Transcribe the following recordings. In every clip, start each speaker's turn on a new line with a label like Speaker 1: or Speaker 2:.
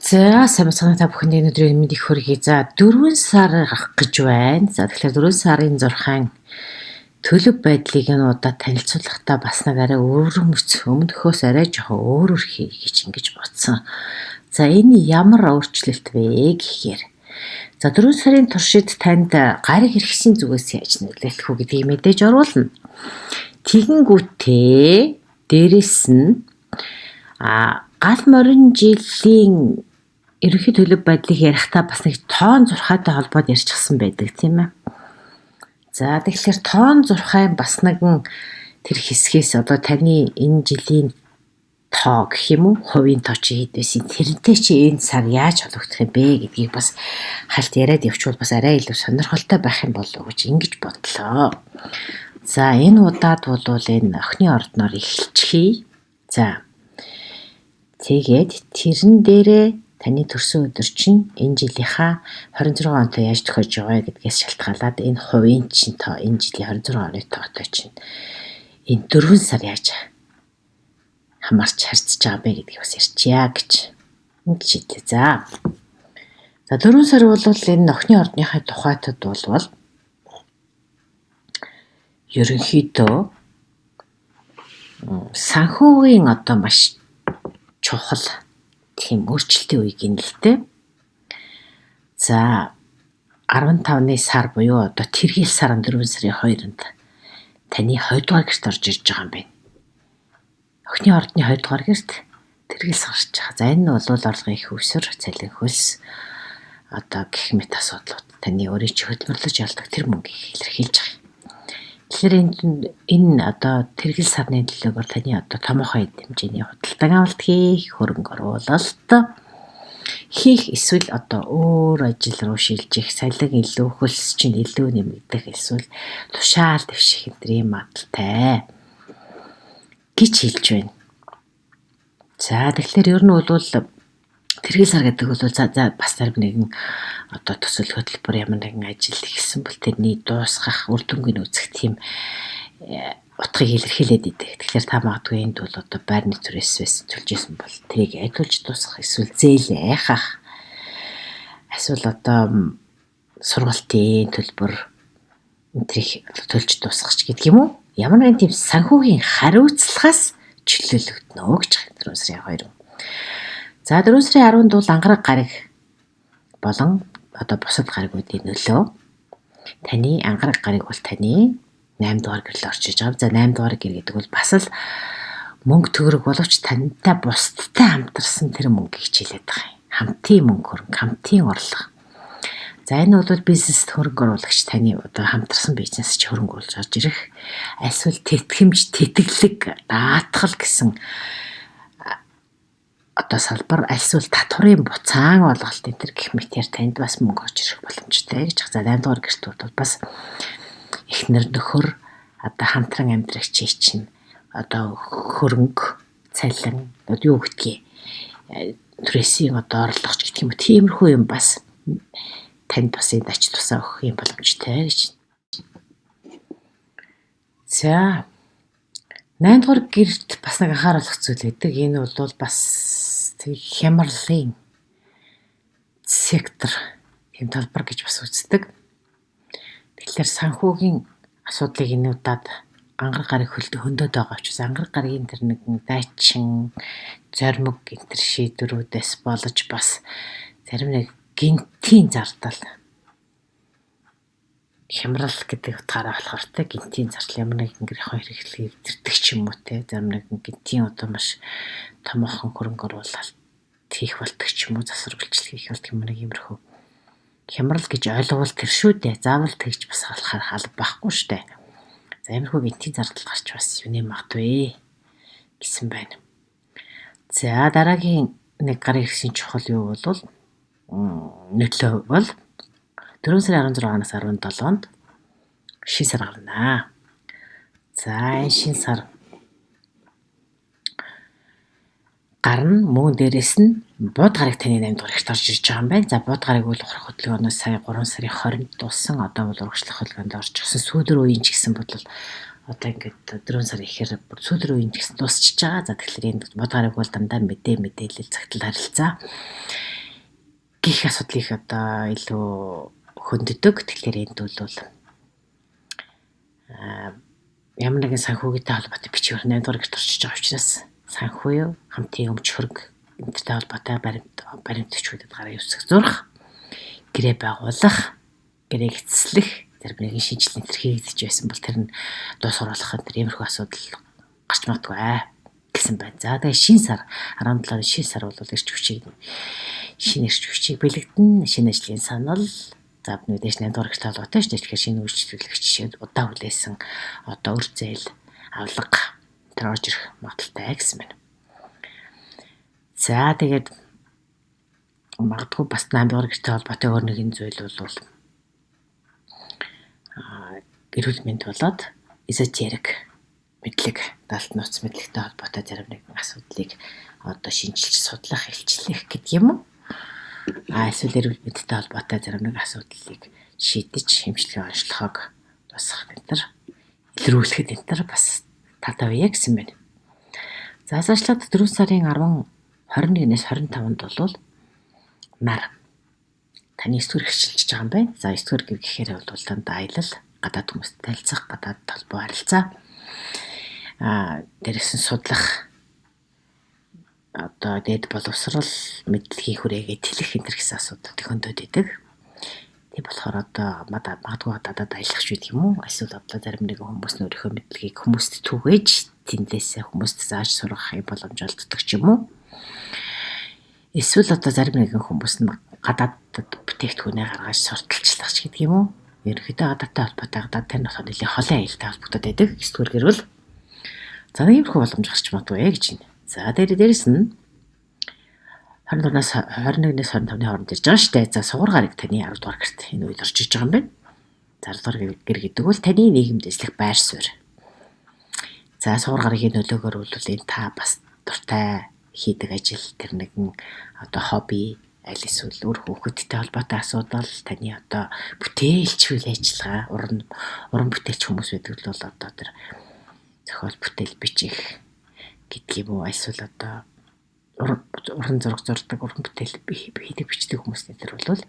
Speaker 1: За, сайн байцгаана, та бүхэнд энэ өдрийн мэндийг хүргэе. За, 4 сар гарах гэж байна. За, тэгэхээр 4 сарын 6-ын төлөв байдлыг энэ удаа танилцуулахдаа бас нэг арай өвөрмөц, өмнөхөөс арай жоохон өөрөөр хий гэж ингэж бодсон. За, энэ ямар өөрчлөлт вэ гэхээр за 4 сарын туршид танд гариг хэрэгсийн зүгээс яаж нөлөөлөх үү гэдгийг мэдээж оруулна. Тэгэнгүүтээ дээрэс нь гал морин жилийн ерөнхий төлөв байдлыг ярихдаа бас нэг тоон зурхаатай холбоод ярьчихсан байдаг, тийм ээ. За, тэгэхээр тоон зурхай бас нэгэн тэр хэсгээс одоо таны энэ жилийн тоо гэх юм уу, хувийн тоо чи хэд байсан, тэрнтэй чи энэ сар яаж холбогдох юм бэ гэдгийг бас хальт яриад явчвал бас арай илүү сонирхолтой байх юм болов уу гэж ингэж бодлоо. За, энэ удаад бол энэ охины ордноор эхэлчихье. За, тэгээд тэрэн дээрээ таны төрсөн өдөр чинь энэ жилийнхаа 26 онтой яаж тохиож байгаа гэдгээс шалтгаалаад энэ хувийн чинь тоо, энэ жилийн 26 оны тоотой чинь энэ 4 сар яаж хамаарч харьцаж байгаа бэ гэдгийг бас ярьчихъя гэж ингэж шийдлээ. За. За, 4 сар бол энэ охины ордныхаа тухайтад бол ерөнхийдөө санхүүгийн одоо маш чухал тийм өөрчлөлтийн үе гинэ л дээ. За, 15-ны сар буюу одоо тэргэл сарын 4 сарын 2-нд таны 2 дугаар гэрт орж ирж байгаа юм байна. Охины ордны 2 дугаар гэрт тэргэл сар гарч байгаа. За, энэ нь бол орлогын их өсөр, цалин хөлс одоо гэх мэт асуудлууд таны өөрийн чи хөдөлмөрлөж ялдаг тэр мөнгийг илэрхийлж байгаа юм. Тэгэхээр энэ одоо тэргэл сарны төлөөгөөр таны одоо томоохон эд хэмжээний худалдан авалт хийх, хөрөнгө оруулалт хийх, эсвэл одоо өөр ажил руу шилжих, цалин илүү хөлс чинь илүү нэмэгдэх, эсвэл тушаал дэвших энэ магадлалтай гэж хэлж байна. За, тэгэхээр ер нь бол тэргэл сар гэдэг бол за бас зарим нэгэн одоо төсөл хөтөлбөр ямар нэгэн ажил хийсэн бол тэрний дуусгах үр дүнгийг үзэх тийм утгыг илэрхийлээд идэг. Тэгэхээр та магадгүй энд бол одоо байрны түрээс байсан төлжсэн бол тэрийг айдуулж дуусгах, эсвэл зээл айхах, эсвэл одоо сургалтын төлбөр энтрийг төлж дуусгах ч гэдэг юм уу? Ямар нэгэн тийм санхүүгийн хариуцлагаас чөлөөлөгдөнө гэж 4 сарын 2. За, 4 сарын 10-нд бол ангараг гараг болон одоо бусад гаригуудын нөлөө. Таны ангараг гараг бол таны 8 дугаар гэрлээ орж иж байгаа. За, 8 дугаар гэр гэдэг бол бас л мөнгө төгрөг боловч тантай бусдтай хамтарсан тэр мөнгийг хичээлээд байгаа юм. Хамтын мөнгө хөрөнгө, хамтын орлого. За, энэ бол бизнест хөрөнгө оруулагч таны одоо хамтарсан бизнес чи хөрөнгө оруулж орж ирэх. Эсвэл тэтгэмж, тэтгэлэг, даатгал гэсэн одоо салбар, альсвал татварын буцаан олголт энэ төр гэх мэтээр танд бас мөнгө орж ирэх боломжтой гэж. За, 8 дугаар гэрт бол бас эхнэр нөхөр одоо хамтран амьдрагч чинь одоо хөрөнгө, цалин, юу гэдгийг түрээсийн одоо орлогч гэх юм уу, тиймэрхүү юм бас танд бас энэ ач тусаа өгөх юм боломжтой гэж. За, 8 дугаар гэрт бас нэг анхааруулах зүйл байдаг. Энэ бол бас хямралын сектор тийм талбар гэж бас үздэг. Тэгэхээр санхүүгийн асуудлыг энэ удаад ангараг гарыг хөндөд байгаа учраас ангараг гарагийн тэр нэгэн дайчин, зоримог энэ төр шийдвэрүүдээс болж бас зарим нэг гинтийн зардал, хямрал гэдэг утгаараа болохоор те гинтийн зардал ямар нэгэн гэрхэн хэрэглэгийг эвдэрдэг ч юм уу те зарим нэгэн гинтийн одоо маш томоохон хөрөнгө оруулалт хийх болдог ч юм уу, засвар үйлчлэг хийх болдог юм нэг иймэрхүү хямрал гэж ойлговол тэр шүү дээ. Заавал тэгж бас халахаар алба байхгүй шүү дээ. За, иймэрхүү гинтийн зардал гарч бас юуны магадгүй гэсэн байна. За, дараагийн нэг гарын хэрэгсийн чухал юу бол нөлөө бол 4 сарын 16-наас 17-нд шин сар гарна. За, энэ шин сар гарна. Мөн дээрээс нь бод гараг таны 8 дугаар ихт орж ирж байгаа юм байна. За, бод гараг бол ухрах хөдөлгөөнөөс сая 3 сарын 20-нд дууссан. Одоо бол урагшлах хөдөлгөөнд орчихсон. Сүүдэр үеийн ч гэсэн бодлол одоо ингээд 4 сар ихээр сүүдэр үеийн ч гэсэн дуусчихж байгаа. За, тэгэхээр энэ бод гараг бол дандаа мэдээ мэдээлэл, цагтал харилцаа гих асуудлыг одоо илүү хөнддөг. Тэгэхээр энд бол ямар нэгэн санхүүгийтэй холбоотой бичиг 8 дугаар гэрт орчиж байгаа учраас санхүү юу, хамтын өмч хөрөнгө энтертэй холбоотой баримт бичгүүдэд гараа ёсог зурах, гэрээ байгуулах, гэрээг эцэслэх зарим нэгэн шинжилэл энэ төр хийгдэж байсан бол тэр нь дуусгар болох энэ төр иймэрхүү асуудал гарч магадгүй гэсэн байна. За тэгээ шинэ сар 17-ны шинэ сар бол эрч хүчийг шинэ эрч хүчийг бэлэгдэн, шинэ ажлын санал. За мэдээж 8 дугаар гэрт холбоотой шүү дээ. Тэгэхээр шинэ үйлчлүүлэгч удаа хүлээсэн одоо өр зээл авлага тэр орж ирэх магадaltaй гэсэн байна. За тэгээд магадгүй бас 8 дугаар гэртэй холбоотой өөр нэгэн зүйл бол эрүүл мэнд болоод эзотерик мэдлэг, далд нууц мэдлэгтэй холбоотой зарим нэгэн асуудлыг одоо шинжилж судлах, илчлэх гэдэг юм уу? Эсвэл эрүүл мэндтэй холбоотой зарим нэгэн асуудлыг шийдэж эмчилгээ онцлохог тусах энэ төр илрүүлэхэд энэ төр бас таатай үе гэсэн байна. За цаашлаад 4 сарын 21-ээс 25-нд бол нар таны 9 дугаар хэрчилж байгаа юм байна. За 9 дугаар гэр гэхээр бол танд аялал, гадаад хүмүүстэй танилцах, гадаад холбоо харилцаа, дээрээс нь судлах, одоо дээд боловсрал, мэдлэгийн хүрээгээ тэлэх энэ төр гэсэн асуудал төхөндөд идэг. Тийм болохоор одоо магадгүй гадаадад аялах ч гэдэг юм уу? Эсвэл одоо зарим нэгэн хүмүүс нь өөрийнхөө мэдлэгийг хүмүүст түгээж, тэндээсээ хүмүүст зааж сургах юм боломж олддог ч юм уу? Эсвэл одоо зарим нэгэн хүмүүс нь гадаадад бүтээгдэхүүнээ гаргаж сурталчлах ч гэдэг юм уу? Ерөнхийдөө гадаадтай холбоотой гадаад тань болохоор нэлээд холын аялалтай холбогдоод байдаг. 9 дугаар гэр бол за нэг иймэрхүү боломж гарч магадгүй гэж байна. За дээрээс нь 24-наас 21-ээс 25-ны хооронд ирж байгаа шүү дээ. За сугар гараг таны 10 дугаар гэрт энэ үед орж иж байгаа юм байна. За 10 дугаар гэр гэдэг бол таны нийгэмд эзлэх байр суурь. За сугар гарагийн нөлөөгөөр бол энэ та бас дуртай хийдэг ажил, тэр нэгэн одоо хобби, аль эсвэл үр хүүхэдтэй холбоотой асуудал, таны одоо бүтээлч үйл ажиллагаа, уран бүтээлч хүмүүс байдаг л бол одоо тэр зохиол бүтээл бичих гэдэг юм уу, эсвэл одоо уран зураг зурдаг, уран бүтээл хийдэг бичдэг хүмүүс энэ төр бол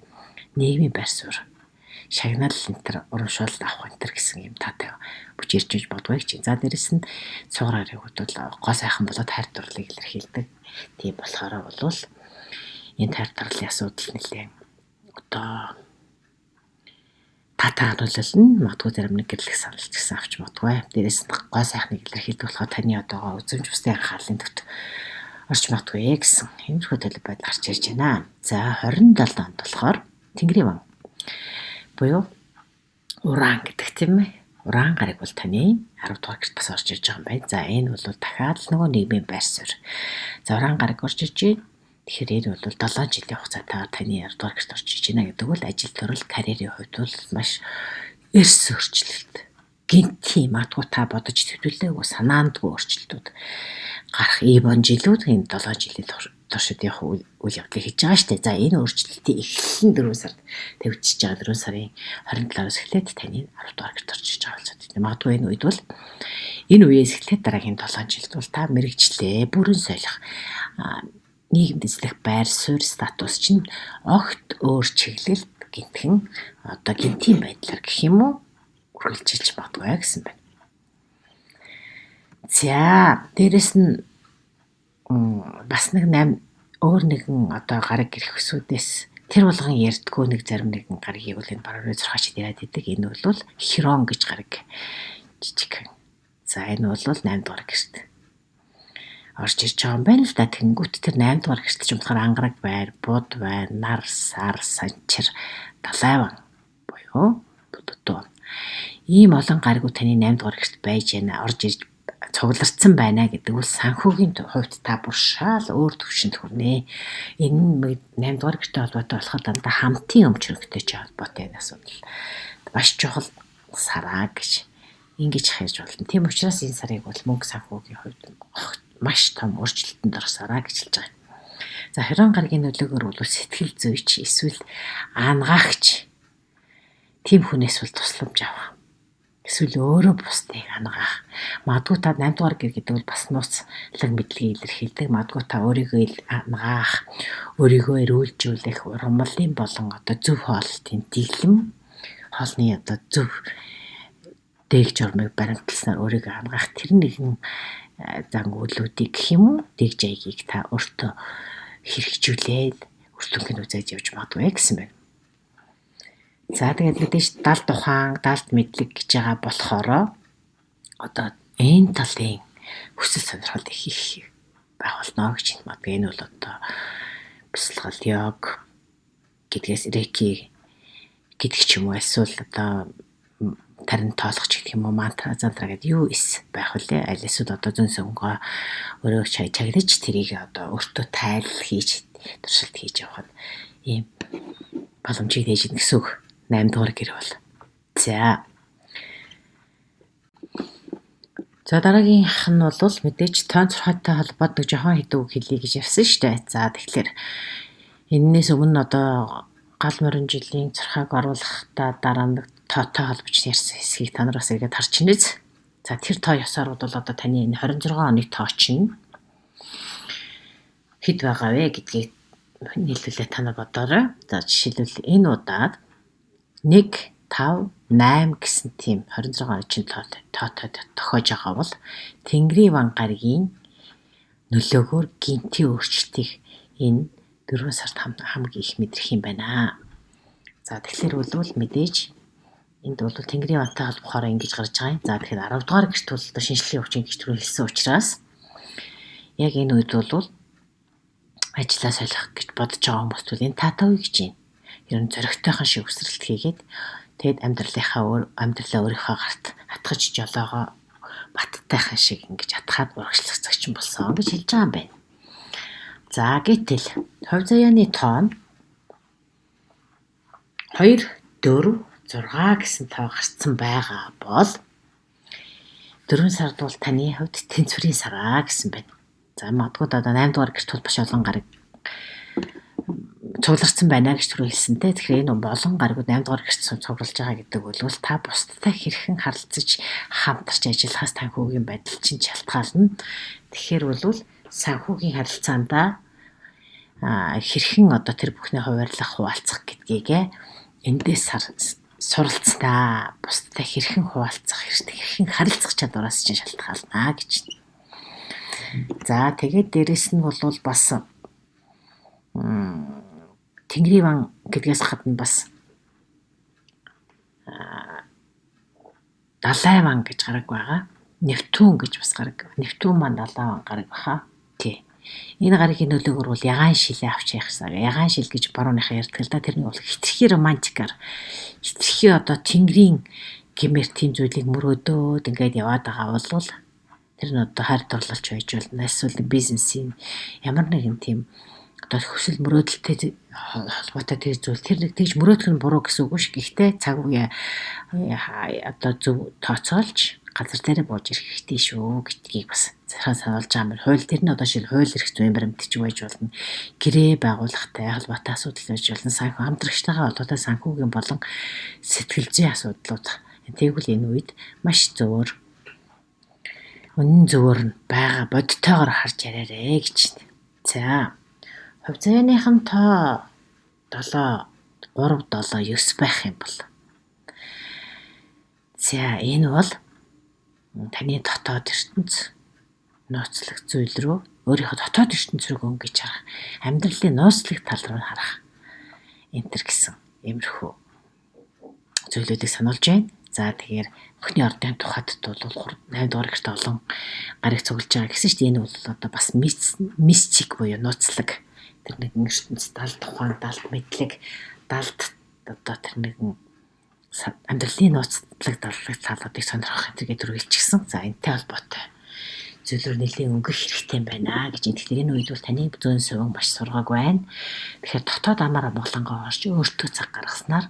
Speaker 1: нийгмийн байр суурь, шагнал энэ төр урамшуул авах энэ төр гэсэн юм таатай бүч ирж иж бодгүй гэж. За дээрэс нь цугар гарыг бол гоо сайхан болоод хайр дурлалыг илэрхийлдэг. Тийм болохоор бол энэ хайр дурлалын асуудал нэлээд одоо таатай нөлөөлнө. Магадгүй зарим нэг гэрлэх санал ч гэсэн авч магадгүй. Дээрээс нь гоо сайхныг илэрхийлдэг болохоор таны одоогоо үзэмж бусдын анхаарлын төвт орч магадгүй гэсэн иймэрхүү төлөв байдал гарч ирж байна. За 27 онд болохоор Тэнгэрийн ван буюу Уран гэдэг тийм ээ. Уран гараг бол таны 10 дугаар гэрт бас орж ирж байгаа юм байна. За энэ бол дахиад л нөгөө нийгмийн байр суурь. За уран гараг орж ирж байна. Тэгэхээр энэ бол 7 жилийн хугацаатаар таны 10 дугаар гэрт орж ирж байна гэдэг бол ажил төрөл, карьерийн хувьд бол маш эрс өөрчлөлт. Гинтийн магадгүй та бодож төдийлөөгүй санаандгүй өөрчлөлтүүд гарах ийм он жилүүд энэ 7 жилийн туршид явах үйл явдлыг хийж байгаа шүү дээ. За энэ өөрчлөлтийн эхлэл нь 4 сард тавигдчихж байгаа. 4 сарын 27-аас эхлээд таны 10 дугаар гэрт орж иж байгаа болцоод. Магадгүй энэ үед бол энэ үеэс эхлээд дараагийн 7 жилд бол та мэрэгчлээ бүрэн солих, нийгэмд эзлэх байр суурь статус чинь огт өөр чиглэлд гинтхэн одоо гинтийн байдлаар гэх юм уу үргэлжилж магадгүй гэсэн байна. За дээрэс нь бас нэг 8 өөр нэгэн одоо гараг гэрх өсүүдээс тэр болгон ярьдгүү нэг зарим нэгэн гарагийг бол энэ баруун зурхаач яриад идэг. Энэ бол Хирон гэж гараг жижиг. За энэ бол 8 дугаар гэрт орж ирж байгаа юм байна л да. Тэнгүүт тэр 8 дугаар гэрт ч болохоор ангараг байр, буд байр, нар, сар, санчир, далайван буюу Плутон. Ийм олон гаригууд таны 8 дугаар гэрт байж байна, орж ирж цугларсан байна гэдэг бол санхүүгийн хувьд та бүр шал өөр төвшөнд хүрнэ. Энэ нь 8 дугаар гэртэй холбоотой болохоор дандаа хамтын өмчөрөгтэй ч холбоотой энэ асуудал маш чухал сараа гэж ингэж хайж болно. Тийм учраас энэ сарыг бол мөнгө санхүүгийн хувьд маш том өөрчлөлтөнд орох сараа гэж хэлж байгаа. За 20 гарагийн нөлөөгөөр бол сэтгэл зүйч эсвэл аангаагч тийм хүнээс бол тусламж авах. Эсвэл өөрөө бусдыг ангаах. Магадгүй та 8 дугаар гэр гэдэг бол бас нууцлаг мэдлэгийг илэрхийлдэг. Магадгүй та өөрийгөө ангаах, өөрийгөө эрүүлжүүлэх, ургамлын болон одоо зөв хооллолтын дэглэм, хоолны одоо зөв дээг журмыг баримтласнаар өөрийгөө ангаах тэр нэгэн зан үйлүүдийг гэх юм уу, дээг жаягийг та өөртөө хэрэгжүүлээд үр дүнг нь үзээд явж магадгүй гэсэн байна. За тэгээд мэдээж далд ухаан, далд мэдлэг гэж байгаа болохоро одоо энэ талын хүсэл сонирхол их их байх болно гэж магадгүй. Энэ бол одоо бясалгал, йог гэдгээс рейки гэдэг ч юм уу, эсвэл одоо тарин тоолох ч гэх юм уу, мантра, зантра гэдэг юу эс байх вүлээ. Аль эсвэл одоо зөн сонгоо өөрөө чагнаж тэрийг одоо өөртөө тайл хийж туршилт хийж явах нь ийм боломжийг нээж гин гэсэн үг. 8 дугаар гэр бол. За. За дараагийнх нь бол мэдээж тооцоолттой холбоод нэг жохон хэдэн үг хэлье гэж явсан шүү дээ. За тэгэхээр энэнээс өмнө одоо гал морин жилийн цорхойг оруулахдаа дараа нэг тоотой холбож ярьсан хэсгийг та нар бас эргээд харж чинээз. За тэр тоо ёсоор бол одоо таны энэ 26 оны тоо чинь хэд байгаа вэ гэдгийг нийлүүлээ та нар бодоорой. За жишээлбэл энэ удаад 1, 5, 8 гэсэн тийм 26 оны чинь тоотой тохиож байгаа бол Тэнгэрийн ван гарагийн нөлөөгөөр гинти өөрчлөлтийг энэ 4 сард хамгийн их мэдрэх юм байна. За тэгэхээр бол мэдээж энд бол Тэнгэрийн вантай холбохоор ингэж гарч байгаа юм. За тэгэхээр 10 дугаар гэрт бол одоо шинжлэлийн өвчин гэж түрүү хэлсэн учраас яг энэ үед бол ажлаа солих гэж бодож байгаа хүмүүст бол энэ таатай үе гэж байна. Ер нь зоригтойхон шиг өсрэлт хийгээд тэгэд амьдралынхаа амьдралаа өөрийнхөө гарт атгаж жолоогоо баттайхан шиг ингэж атхаад урагшлах цагчин болсон гэж хэлж байгаа юм байна. За гэтэл хувь заяаны тоо нь 2, 4, 6 гэсэн тоо гарцсан байгаа бол 4 сард бол таны хувьд тэнцвэрийн сараа гэсэн байна. За магадгүй одоо 8 дугаар гэрт бол бас олон гараг цугларсан байна гэж түрүү хэлсэнтэй. Тэгэхээр энэ олон гаригууд 8 дугаар гэрт цугларж байгаа гэдэг бол та бусдтай хэрхэн харилцаж хамтарч ажиллахаас санхүүгийн байдал чинь шалтгаална. Тэгэхээр бол санхүүгийн харилцаандаа хэрхэн одоо тэр бүхний хуваарлах, хуваалцах гэдгийг эндээс суралцнаа. Бусдтай хэрхэн хуваалцах, хэрхэн харилцах чадвараас чинь шалтгаална гэж. За тэгээд дээрэс нь бол бас Тэнгэрийн ван гэдгээс гадна бас Далай ван гэж гараг байгаа. Нептун гэж бас гараг. Нептун маань далай ван гараг баха. Тий. Энэ гарагийн нөлөөгөөр бол ягаан шилээ авч явах. Ягаан шил гэж барууныхаа ярьдаг л да. Тэр нь бол хитрхи романтикаар, хитрхи одоо тэнгэрийн гэмээр тийм зүйлийг мөрөөдөөд ингээд яваад байгаа бол тэр нь одоо хайр дурлалч байж болно. Эсвэл бизнесийн ямар нэгэн тийм одоо хүсэл мөрөөдөлтэй холбоотой тэр зүйл тэр нэг тэгж мөрөөдөх нь буруу гэсэн үг биш. Гэхдээ цаг үе одоо зөв тооцоолж газар дээрээ бууж ирэх хэрэгтэй шүү гэдгийг бас сануулж байгаа юм. Хууль тэр нь одоо шил хууль эрх зүйн баримтч байж болно. Гэрээ байгууллагатай холбоотой асуудал байж болно. Санхүү хамтрагчтайгаа холбоотой санхүүгийн болон сэтгэл зүйн асуудлууд. Тэгвэл энэ үед маш зөвөр үнэн зөвөр нь байгаа бодтойгоор харж яриарэ гэж. За хувь заяаныхан тоо 7 3 7 9 байх юм бол. За энэ бол таны дотоод ертөнц нууцлаг зүйл рүү өөрийнхөө дотоод ертөнц рүү өнгөж харах, амьдралын нууцлаг тал руу харах энтер гэсэн иймэрхүү зүйлүүдийг сануулж байна. За тэгэхээр охины ордын тухайд бол 8 дугаар гэрт олон гариг цуглаж байгаа гэсэн чинь энэ бол одоо бас мистик буюу нууцлаг тэр нэгэн ертөнц, далд ухаан, далд мэдлэг, далд одоо тэр нэгэн амьдралын нууцлаг даллаг талуудыг сонирхох энтергээ төрөлжчихсэн. За энэтэй холбоотой зүйлээр нэлийн өнгөх хэрэгтэй юм байна гэж. Тэгэхээр энэ үед бол таны зүүн суван маш сургааг байна. Тэгэхээр дотоод амар амгалангаа орж өөртөө цаг гаргаснаар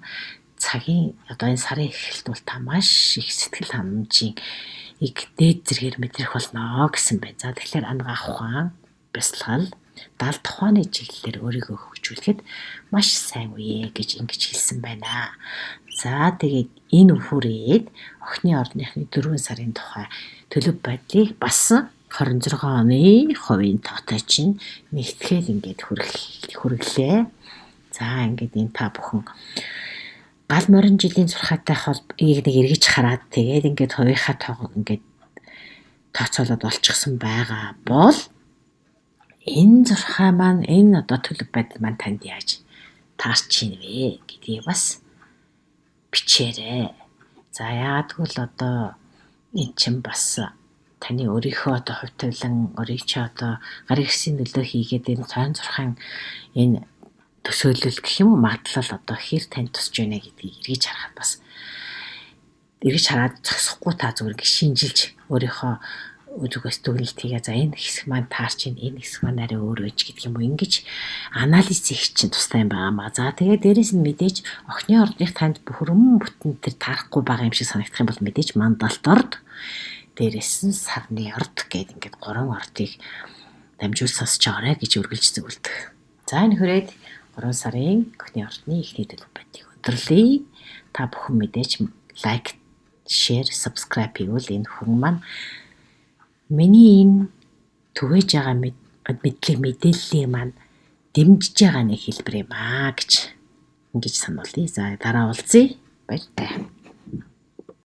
Speaker 1: цагийн одоо энэ сарын эхлэлд бол та маш их сэтгэл ханамжийн иг дээд зэргээр мэдрэх болно гэсэн байна. За тэгэхээр ангаах ухаан, бясалгал, Далд ухааны чиглэлээр өөрийгөө хөгжүүлэхэд маш сайн үе гэж ингэж хэлсэн байна. За, тэгээд энэ хүрээд охины ордныхны 4 сарын тухай төлөв байдлыг бас 26 оны хувийн тоотой чинь нэгтгэл ингээд хүргэлээ. За, ингээд энэ та бүхэн гал морин жилийн зурхаатай холбоог нэг эргэж хараад тэгээд ингээд хувийнхаа тоог ингээд тооцоолоод олчихсон байгаа бол энэ зурхаа маань, энэ одоо төлөв байдал маань танд яаж таарч ийн вэ гэдгийг бас бичээрэй. За, яагаад гэвэл одоо эн чинь бас таны өөрийнхөө одоо хувь тавилан, өөрийн чи одоо гарын хэсгийн нөлөө хийгээд энэ тойн зурхаан энэ төсөөлөл гэх юм уу, магадлал одоо хэр танд тусч байна гэдгийг эргэж харахад бас эргэж хараад зогсохгүй та зүгээр ингэ шинжилж өөрийнхөө зүгээс дүгнэлт хийгээ. За, энэ хэсэг маань таарч ийн, энэ хэсэг маань арай өөр байж гэдэг юм уу, ингэж анализ хийх чинь тустай юм байгаа маа. За, тэгээд дээрэс нь мэдээж охины ордных танд бүрэн бүтэн тэр таарахгүй байгаа юм шиг санагдах юм бол мэдээж мандалт орд, дээрэс нь сарны орд гээд ингээд 3 ордыг дамжуул сонсож байгаарай гэж үргэлж зөвлөдөг. За, энэ хүрээд 3 сарын охины ордны эхний төлөв байдлыг өндөрлөе. Та бүхэн мэдээж like, share, subscribe хийвэл энэ хүн маань миний энэ түгээж байгаа мэдлэг мэдээллийг маань дэмжиж байгаа нэг хэлбэр юм аа гэж ингэж сануулъя. За, дараа уулзъя. Баяртай.